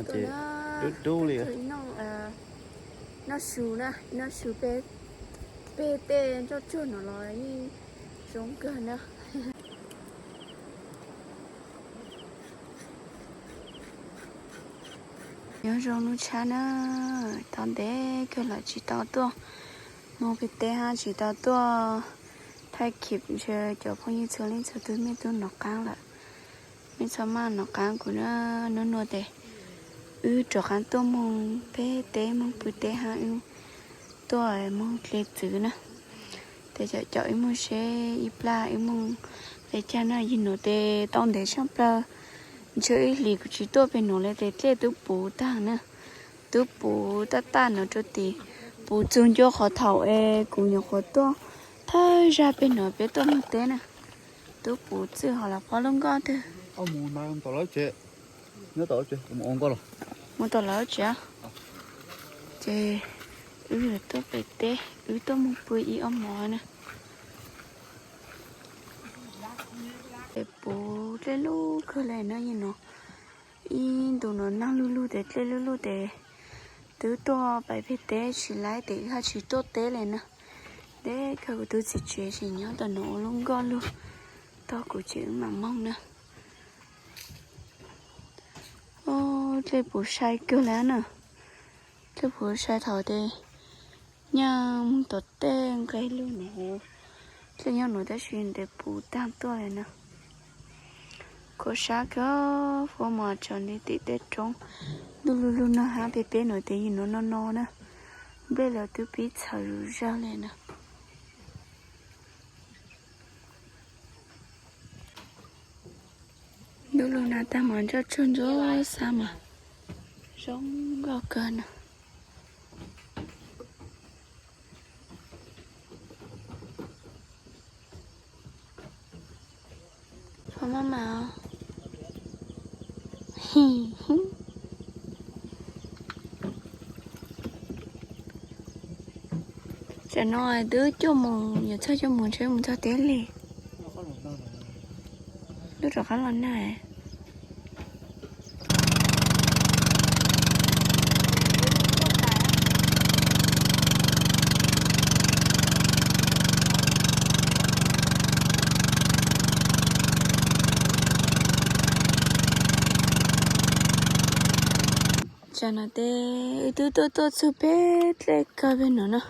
Ces dub dub li. Noj su na, noj su peb, peb tej nroj tsuag no los yeej zoo kawg na. Nyob zoo lub tshab na, tau ntev kawg los tsis tau tuaj mus pem teb hab tsis tau tuaj thaij clip ntshe cov phooj ywg txhua leej txhua tug mej tub nov qaab lawm. Mej txhob maj nov qaab kuv na, nub nua tes wb rov qaab tuaj moog peb teb moog pw teb hab wb tuaj moog dle txwv na. Tes caum caum wb moog seb ib plag wb moog le caag na. Yig nuav tes tau ntev tshaaj plawg, ntshe ib hlis kuv tsis tuaj pem nuav le tes dlej tub puv taag na. Tub puv taj taj nuav rua tim, puv txug ncua qhov thaum es kuv nyuam qhuav tuaj thawj zag pem nuav peb tuaj moog teb na. Tub puv txwj hov los pob lub nkoj twg. Mus tom lawv tsev. Ces wb yuav tuaj pem teb, wb tuaj moog pw ib ob hmos na. Tes puv dlej lug kawg le na yig nuav. Ib ntus nuav naag lug lug tes dlej lug lug tes twb tuaj pem peg teb tsis laib tes wb hab tsis tuaj teb le na. Deb kawg kuv tug txiv tsev tseem nyob tom nuav ua lub nkoj lug tog kuv ces wb mam moog na. Dlej puv sai kawg le na. Dlej puv sai thaum tes nyaj moog tom tej nqeg lug nuav, dlej nyob nuav tab sis ntev puv taag tuaj le na. Khuv sab kawg, fuab mos tsaus nti tim tej roob. Ntuj lug lug no hab peb peb nuav tes yig nuav no no na, nplej los twb pib txhaws zuj zus le na. Ntuj lug no tag mas nroj tsuag ntsuab xab mas zoo nkauj kawg na. Phob maj mam os. Tsam no twb cuaj moos, yuav txog cuaj moos tsheb mus txog teb li. Lub rov qab los nag. Tsam no tes wb twb tuaj tuaj txug peb dlej kawg peg nuav na.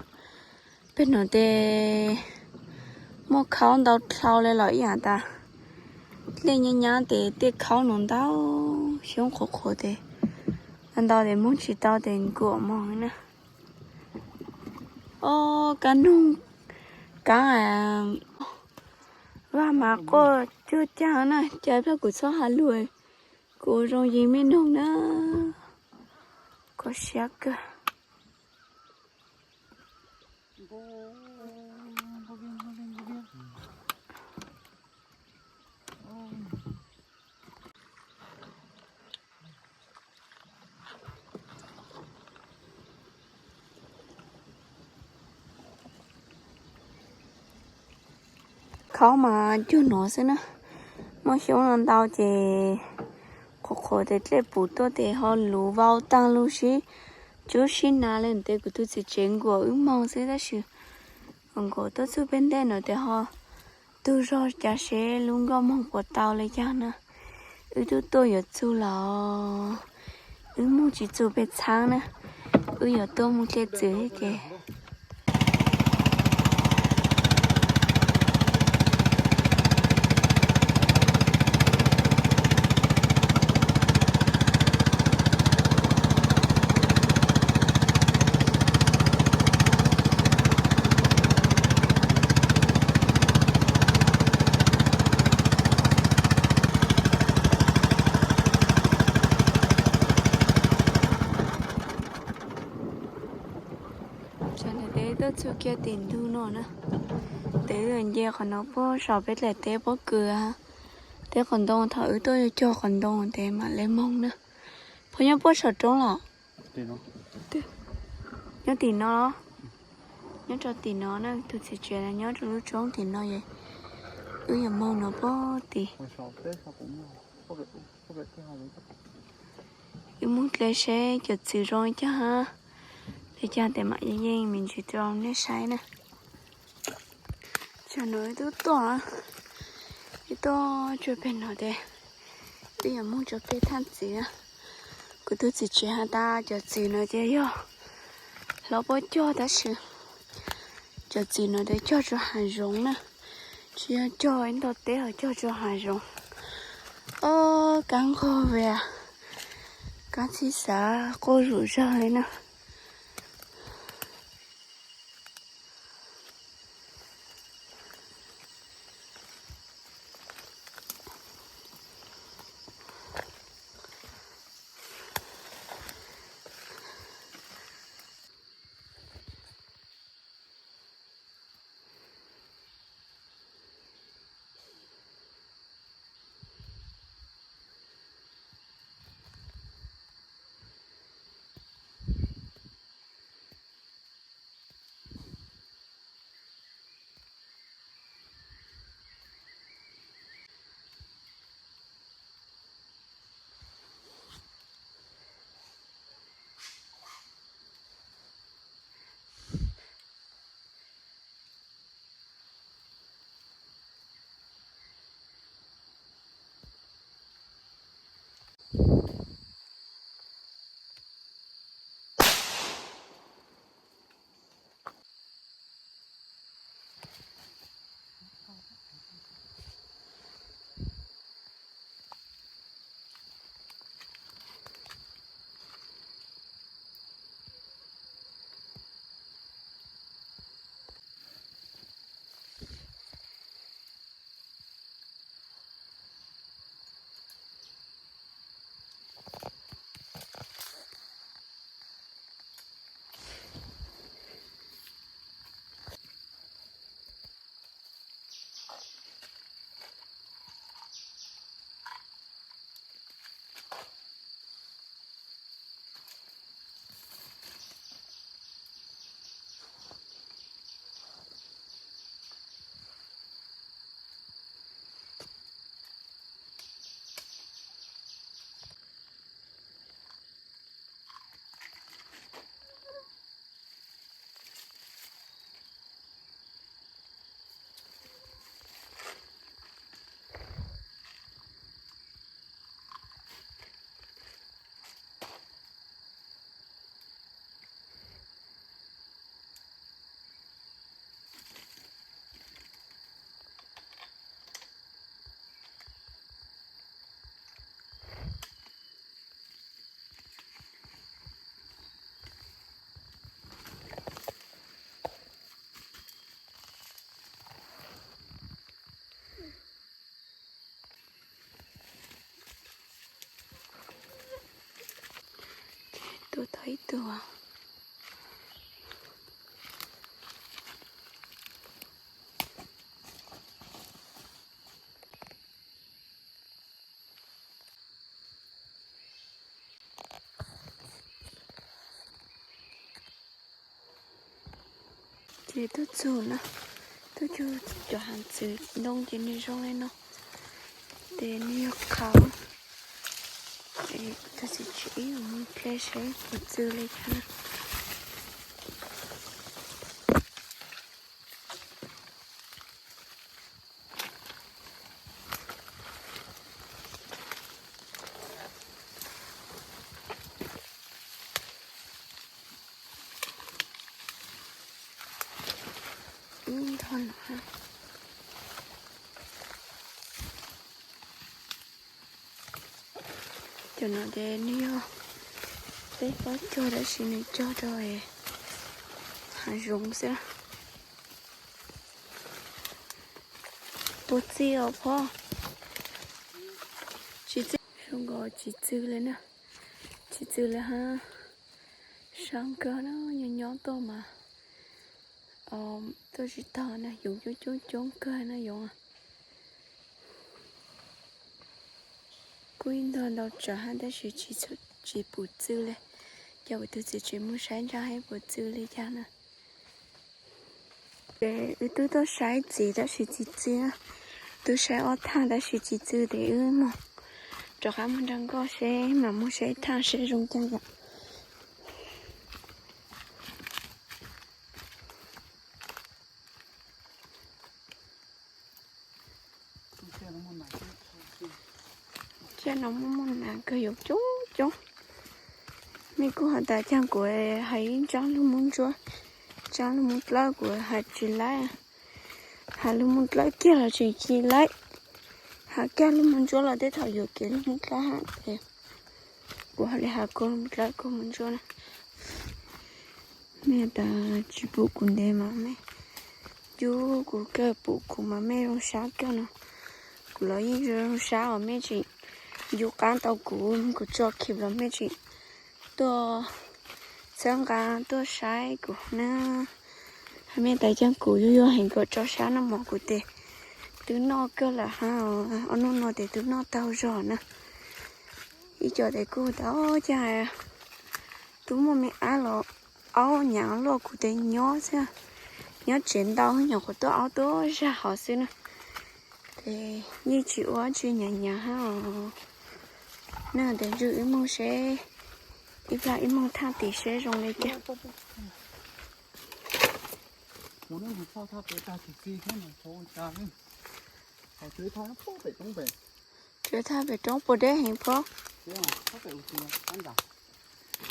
Peg nuav tes muaj khaub ntau dlhau le los ib yam tas dlej nyab nyab tes tej khaub nuav ntau xyoob qhuav qhuav tes ntau tes moog tsis tau tes nkuam moog na. Ob kab noog, kab vaj mas quaj cuag caag na, cas plag kuv txhob has lug, kuv zoo yig mej noog na, kho siab kawg. Khaub mas cuag nuav xwb na, muaj xyoob no ntau ces qhuav qhuav tes dlej puv tuaj tes ho luv vau taag lug sib tsub sib nav le tes kuv tug txiv tsev nkuam wb moog xwb tab sis nkuam tuaj txug peb ntej no tes ho tug zog cav seb lub nkoj moog puas tau le caag na. Wb twb tuaj yuav txug los wb moog tsis txug peb txhaab na, wb yuav tuaj moog dlej txwv ces Tsam no tes tuaj txug kiag tim ntug no na, tes nce qhov no puag saum peb dlaim teb pob kws, teb qhov ntoo, thaum wb tuaj yuav cog qhov ntoo tes mam le moog na. Puas nyob puag saum roob los? Nyob tim no, nyob rau tim no na, tug txiv tsev nyob rau lub roob tim no es wb yuav moog no puag tim. Wb mus dle seb cov txwv zoo li cas, li cas tes mam yeej yeej me ntsis rau nej saib na. Tsam no wb twb tuaj, wb tuaj tsuas pem no tes wb yuav mus rau pem thaj txwv. Kuv tus txiv tsev has tas cov txwv no ces yog hlob puab cog tab sis cov txwv no tes cog rau hav zoov na, tsis yog cog ib nto teb os, cog rau hav zoov. Ob kab nqog vim kab txhib xav quaj zom zaws li na. Tua tau ib tug. Ces tuaj txug na, tuaj txug cov hav txwv ntoo ces nws zoo li no, ces nws yog qhauv. Ces tus txiv tsev ib yuav mus hle seb puas txwv li cas na. Ib ntho no, cov no ces nws yog peb pob cog tab sis nws cog rau hav zoov xwb. Puas txwv os phob? Tsis txwv, zoo nkaus tsis txwv li na. Tsis txwv li hab. Sab kawg na, nyob nyob tuaj mas tuaj tsis tau na, yoov coob coob coob kawg na yoov. Kuj ib ntog ntau tsawv hab tab sis tsis pum txwv li. Ces kuv tus txiv tsev mus saib ntsa saib puas txwv li cas na. Ces wb twb tuaj saib txiv tab sis tsis txwv, twb saib ob thaj tab sis tsis txwv ces wb mus Rov qab mus nrog nkoj seb mam mus seb thaj seb zoo cas yom. Thiab no muaj muaj nas kawg, yuav coob coob. Mej kuj has tas caag kuv has ib ntsab lug Moob Ntsuab, ntsab lug Moob Dlawb kuv has tsis laib. Has lug Moob Dlawb kiag los tseem tsis laib. Has kiag lug Moob Ntsuab los tej thaum yuam kev lug Moob Dlawb hab ces kuv has li has kuv lug Moob Dlawb kuv Moob Ntsuab na. Mej tas tsis pum kuv ntev mas mej cub kuv kawg, pum kuv mas mej zoo sab kawg no. Kuv los yeej zoo sab os, mej tseem yub qab tau kuv, kuv tso khib los mej tseem tuaj txhawb nqa tuaj saib kuv na. Has mej tas caag kuv yuag yuag heev kuv tso sab noj mov kuv tes twb noj kawg lawm hab, ob nub no tes twb noj taug zog na. Ib co tes kuj tas caag tub muaj me ab los aub nyav luaj kuv tes nyob xwb, nyob tsev ntau nyuam qhuav tuaj aub tuaj zag hov xwb na. Ces yeej tsis ua tsi nyav nyav hab os. Noj tes ntswj wb moog seb, ib plag wb moog thaj tim seb zoo le caag. Tsuav thaj pem roob puas deb heev pob.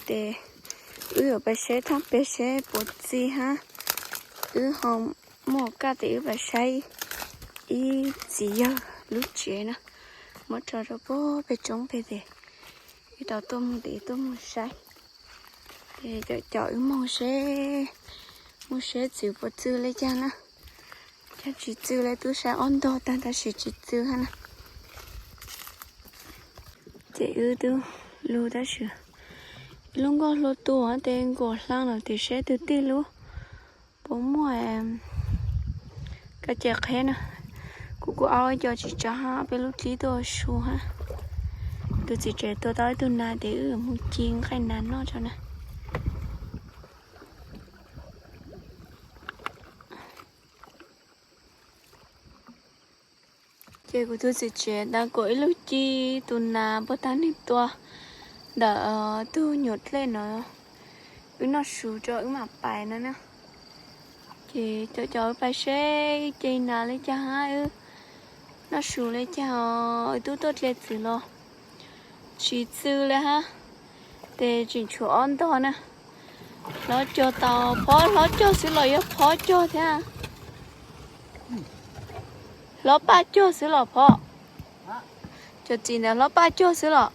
Tes wb yuav pais seb thaj pem seb puas txi hab. Wb ho muaj kaj tes wb pais saib ib txiv yawg lub tsev na, muab tso rau puag pem roob pem tes wb tau tuaj moog tes tuaj moog saib. Ces caum caum wb moog seb, moog seb txiv puas txwj le caag na. Caag tsis txwj le, tub saib ob ntog tag tab sis tsis txwj hab na. Ces wb tub lug tab sis ib lub nkoj hlua tuaj tes nkuas hlaab los tes seb tug twg lub puas muaj kab ce qheb na. Kuv kuj aub ib co tsis tsav hab, peb lub dlib tuaj su hab. Tus txiv tsev tua tau ib tug nas tes wb moog ci nqaij nas noj tso na. Ces kuv tus txiv tsev tas kuas ib lub ci tus nas puag tag neeg tua ntawm tug nyuam dlej no, wb noj su tso wb mam pais no na. Ces caum caum wb pais seb wb ci nas le caag hab, wb noj su le caag os. Wb tub tuaj dle txwv los tsis txwj le hab, tes tseem tshuav ob ntog na. Hlob cog tau, Phob hlob cog xwb los yog Phob cog thiab? Hlob Paj cog xwb los Phob? Cov txiv ntawd Hlob Paj cog xwb los?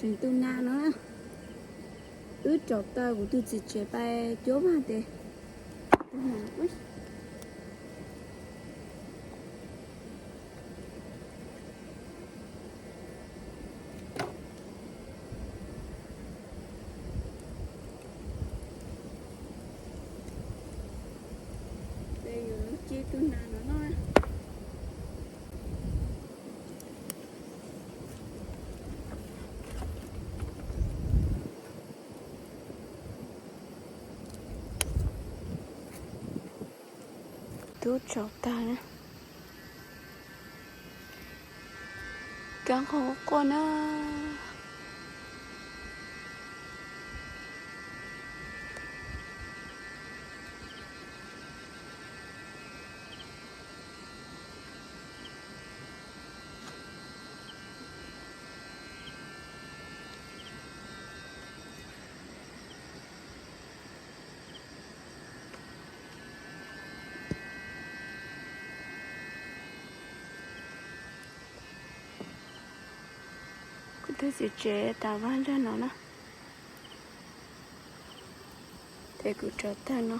Tus nas no na, wb rauv taws kuv tus txiv tsev pais cuab vaj tes. Ces yuav ci tus nas no noj. Tub tsaus tag na. Kab nqaus quaj na. Kuv tus txiv tsev tas vaj nrog no na. Ces kuv rauv taws no,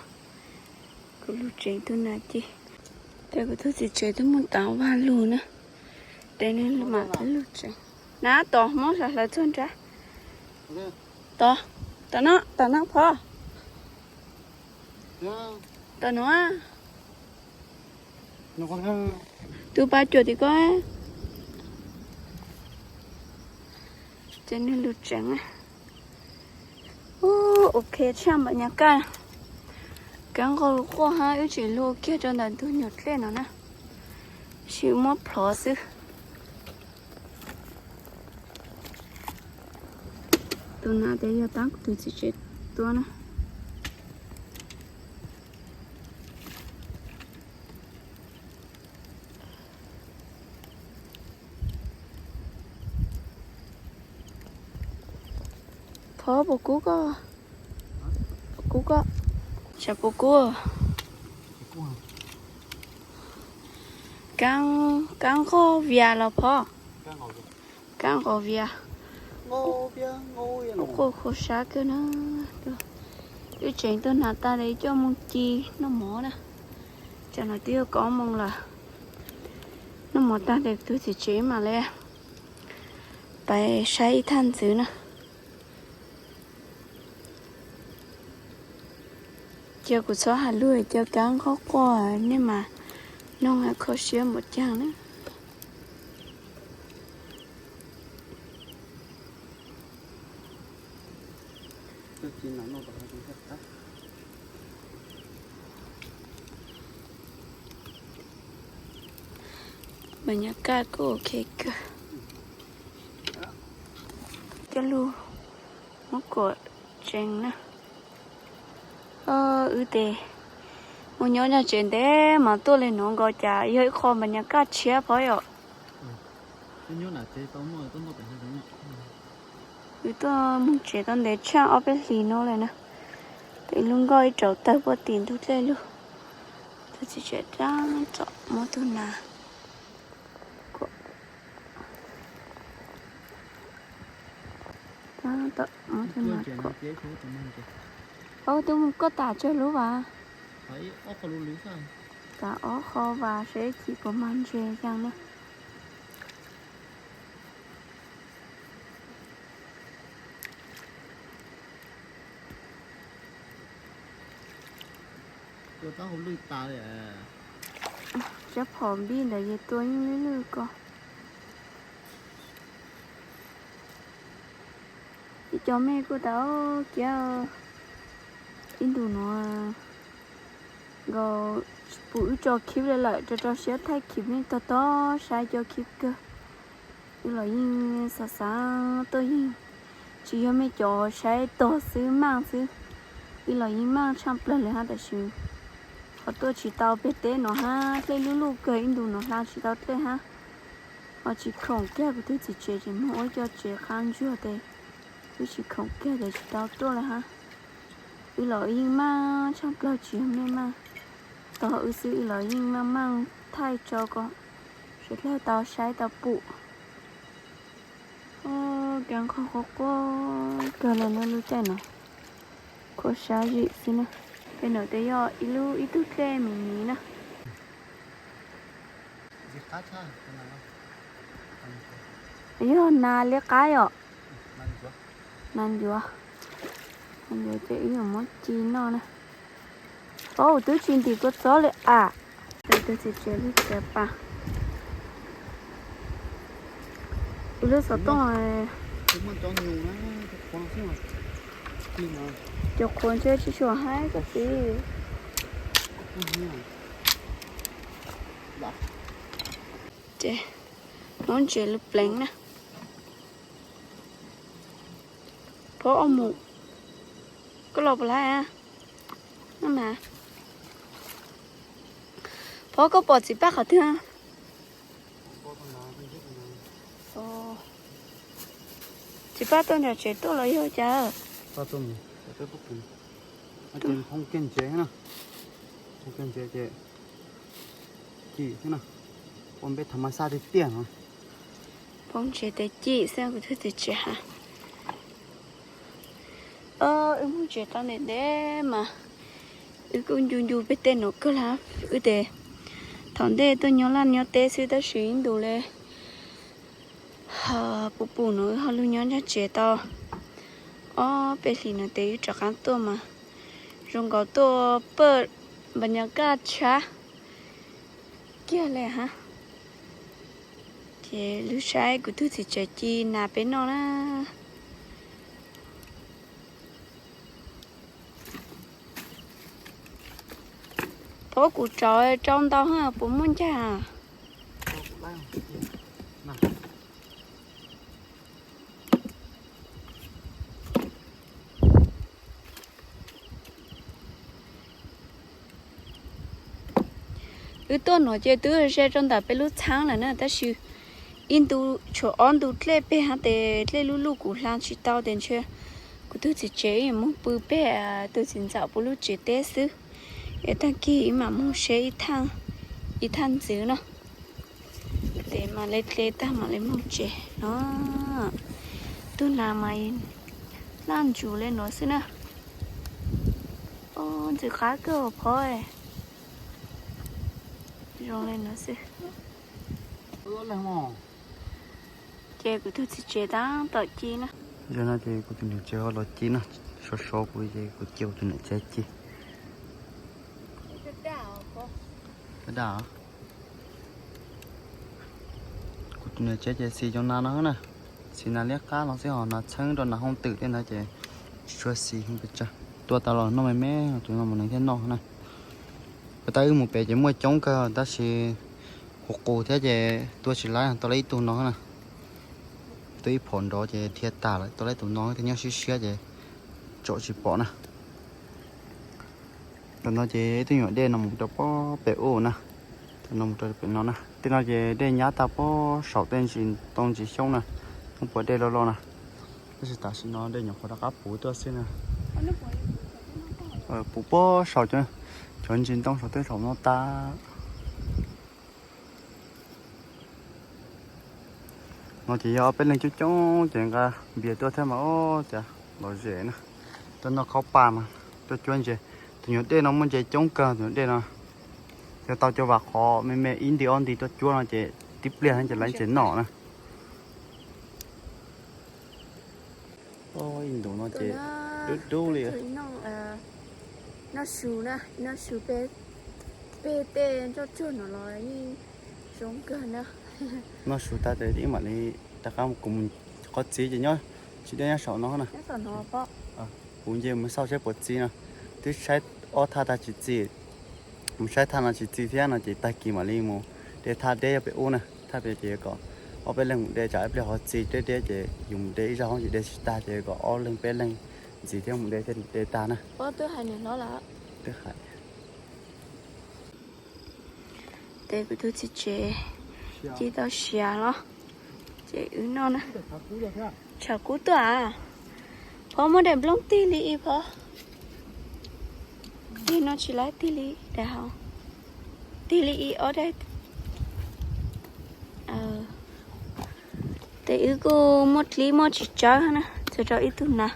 kuv lug tsev tus nas ci. Ces kuv tus txiv tsev twb mus tas vaj lug na. Ces nws mam lug tsev. Na tos Hmoob hlawv hlawv txog nrab. Tos, tos no, tos no pov. Tos no. Tus pab cuam tim ko. Ces nws lug tsev. Ok, tshaj npaum nyab kaj. Kab nqaus quaj hab wb tseem lug kiag rau ntawm ntug nyuag dlej no na. Sis muab plhov xwb. Tus nas ces yog tab kuv tus txiv tsev tua na. Thov puas kub koj? Puas kub koj? Tsam puas kub? Kab, kab nqaus vias los phov? Kab nqaus vias. Quaj khuav sab kawg na. Wb tsev tuaj hnav tag li coj mus ci noj mov na. Tsam no twb yuav kaum moos lawm. Noj mov tag ces tus txiv tsev mam li pais saib ib thaj ntxwv na. Cia kuv txhob has lus, cia kab nqaus quaj nej mas noog kho siab npaum caag na. Mas nyab kaj kuj ok kawg. Coj lug muab kuam tsees na. Wb tes mus nyob nyog tsev ntev mas tuaj li nuav nkaus cas yog ib qho mas nyab kaj tshiab phov yom. Wb tuaj moog tsev tau ntev tshaj ob peb hlis no lawm na. Tes lub nkoj ib rauv tawg puag tim ntug dlej lug. Tus txiv tsev rab tsom muab tug nas kuam. Rab tom muab tug nas kuam. Au, twb mus kuaj tas tsawg lub vas? Tas ob qho vas, saib ib chim puas mag ntses yaas na. Tua taub hau lwj tas li. Sab phom npij ntawd ces tua yeej lwj lwj ko. Ib co mej kuj tas kiag ib ntus nuav nkaus pum wb tso khib li lawm, rau rau siab thaij khib mej tog tog saib cov khib kawg. Wb los yeej xav xav tuaj yeej tsis yog mej cov saib tog xwb maaj xwb. Wb los yeej maaj tshaj plawg li hab, tab sis qhov tuaj tsis tau peg teb no hab dlej lub luj kawg, ib ntus no hla tsis tau dlej hab. Ho tsis khoom kiag kuv tug txiv tsev tseem moog ua ib co tsev qab ntsuag tes wb tsis khoom kiag tes tsis tau tuaj li hab. Wb los yeej maaj tshaj plawg tsis yog mej maaj tog wb xwb, wb los yeej maaj maaj thaij tso kom sawv dlawg tau saib tau pum. Kev nqho quaj quaj kawg li no lub caij no, khuab sab zim xwb na. Tej no ces yog ib lub ib tug dlej me me na. Yog nas liab qab yom? Nas ncuav. Nas ncuav ces wb yuav muab ci noj na. Paub twb tsis ntim kua txob li am. Tus txiv tsev lub txiav pas, ib lub xov tooj, cov qhuav ntshe tsis tshua haib koj txiv. Ces muab ntses lub pleev na. Phob, ob mus, koj los puas laib? Phob, koj pom txiv paj qhov twg? Txiv paj tuaj nram tsev tuaj los yog cas? Hoo kiag ntses, hoo kiag ntses ces ci xwb na. Ua npej thaum mas xaj tiag tiag no. Poob ntses tes ci xwb kuv tus txiv tsev hais. Wb mus tsev tau ntev ntev mas wb kuj ncu ncu pem tej no kawg li. Wb ces thaum ntej tuaj nyob laj nyob teb xwb tab sis ib ntus li puv pum no wb ho los nyob nram tsev tau ob peb hlis no ces wb rov qab tuaj mas zoo nkaus tuaj paj npas nyas kaj tshab kiag li hab. Ces lub saib kuv tus txiv tsev ci nas peb noj na. Phob, kuv rauv rau ntau hab puas muaj ncaig? Wb tuaj no ces twb ze rau ntawm peb lub txhaab lawm na tab sis ib ntu tshuav ob ntu dlej peg hab tes dlej luj luj kuv hla tsis tau tes ntshe kuv tus txiv tsev moog pw peg tus txiv ntxawm puab lub tsev teb xwb. Es tag kis wb mam moog seb ib thaaj ntxiv no. Tes mam le dle tag mam le moog tsev no. Tug nas mas laj ntsuv le nuav xwb na. Ntxim qab kawg Phob, zoo le nuav xwb. Ces kuv tug txiv tsev tab tom ci na. Yog no ces kuv tus niam tsev ho los ci na, sov sov kuv ces kuv cia kuv tus niam tsev ci. Kuv tus niam tsev ces xis cov nas no na, xis nas liab qab no xwb ho nas txheeb rau nas hooj twm tej ntawd ces tsis tshua xis pes tsawg. Tua tas los noj me me, tus no mus neeg thiaj noj na. Puag ta wb mus pem ces muaj coob kawg tab sis qus qus thiab ces tua tsis laib, tua laib ib tug no na. Tua ib phom nrov ces dhia tag lawm, tua laib tus no thiaj nyob siab siab ces tsom tsis pom na. Tam no ces ib tug nyuam dej no mus rau pob pem ub na, tam no mus rau pem no na. Tej no ces dej nyab tag pob saum tej ntsis ntoo ntsis xyoob na, muaj puas dej loj loj na. Tab sis tam sim no dej nyuam qhuav rov qab puv tuaj xwb na. Puv pob saum cov ntsis ntoo saum tej saum no tag. No ces yog ob peb leeg coob coob ces nqa npias tuaj thiab mas ua cas lom zem na. Tuaj noj khaub paj mas tuaj cuab ntses. Tus nyuam dej no muaj ntses coob kawg tus nyuam dej no. Yog tau cov vam qhov me me ib nti ob nti tuaj cuab no ces tib pliag ces lawv ces noj na. Ib ntus no ces dub dub li. Noj su na, noj su peb tej nroj tsuag no los yeej zoo kawg na. Noj su tag ces ib mam li rov qab kuv mus qhov txiv ces nyob tsis deb nyob saum no na. Kuv nce mus xauj seb puas txi no. Twb saib ob thaj tag tsis txi, mus saib thaj no tsis txi thiab no ces tag kis mam li mus de thaj deb pem ub na. Thaj pem ces kom ob peb leeg mus de tsam ib pliag ho txi deb deb ces yus mus de ib zaug hoob tsis de tsis tag ces kom ob leeg peb leeg ntxiv thiab mus de thiaj de tag na. Twb hais. Tes kuv tus txiv tsev ci tau siav los ces wb noj na. Tshav kub tuaj a. Phob, muab daim nplooj tig li ib phob. Tig no tsis laib, tig li daim hauv. Tig li ib ob daim. Wb kuj muaj dlib muaj txiv tsawb na, txawm rau ib tug nas.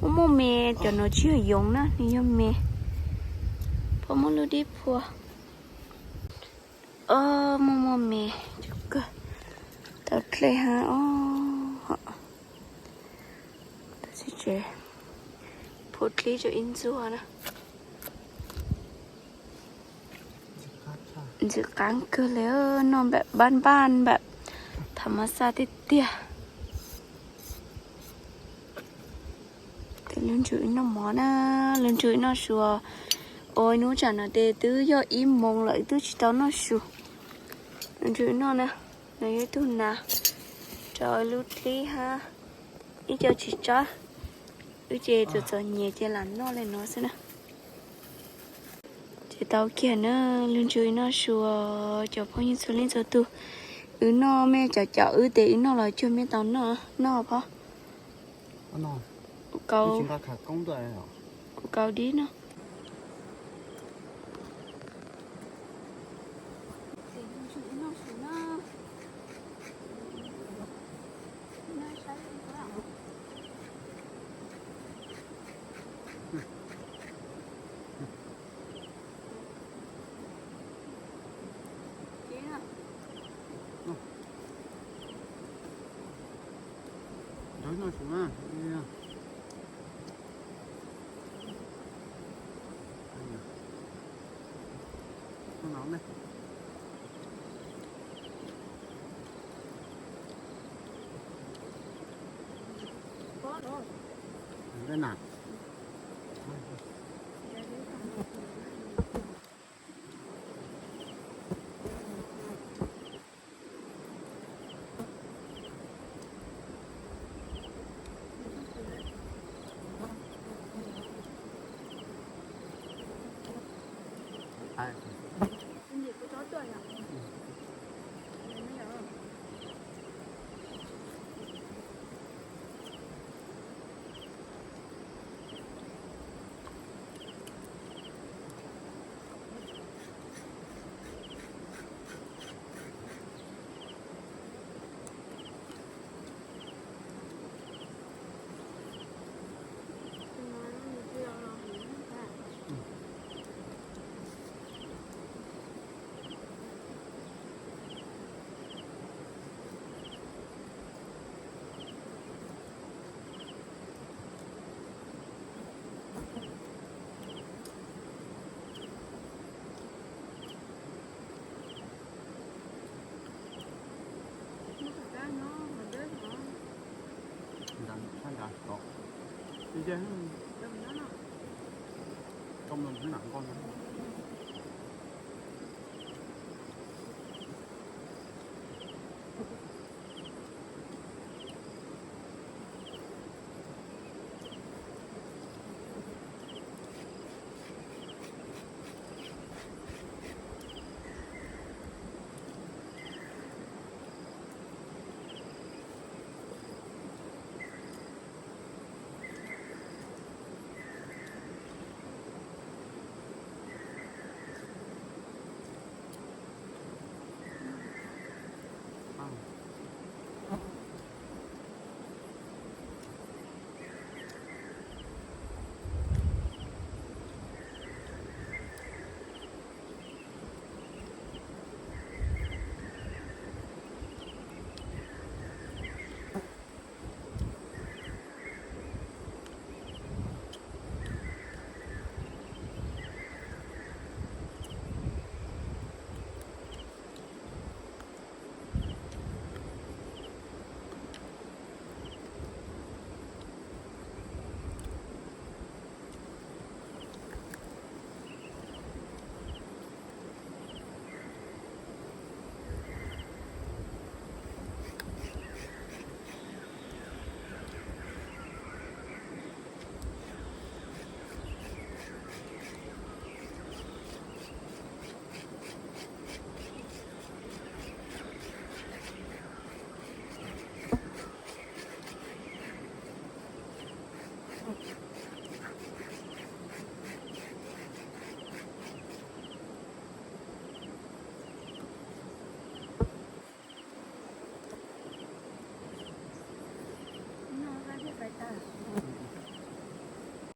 Muaj muaj me, cov no tsis yog yoov na, nws yog me. Pom muaj lub dib phua. Muaj muaj me, cov kawg tau dlej hab os. Tab sis tseem phua dlib rau ib ntxuag na. Ntxim qab kawg li, noj npam npab npam, tham mas xaj tiag tiag. Tes lug nrug wb noj mov na, lug nrug wb noj su. Ua ib hnub tsam no tes twb yog ib moos lawm wb twb tsis tau noj su. Lug nrug wb noj na, no yog ib tug nas rau lub dlib hab ib co txiv tsawb. Wb ces txom txom nyem ces lam noj li no xwb na. Ces tau kiag na, lug nrug wb noj su, cov phooj ywg txhua leej txhua tug. Wb noj mej cov caum wb tes wb noj los cuag mej tau noj, noj phob. Kuv kaus dib no.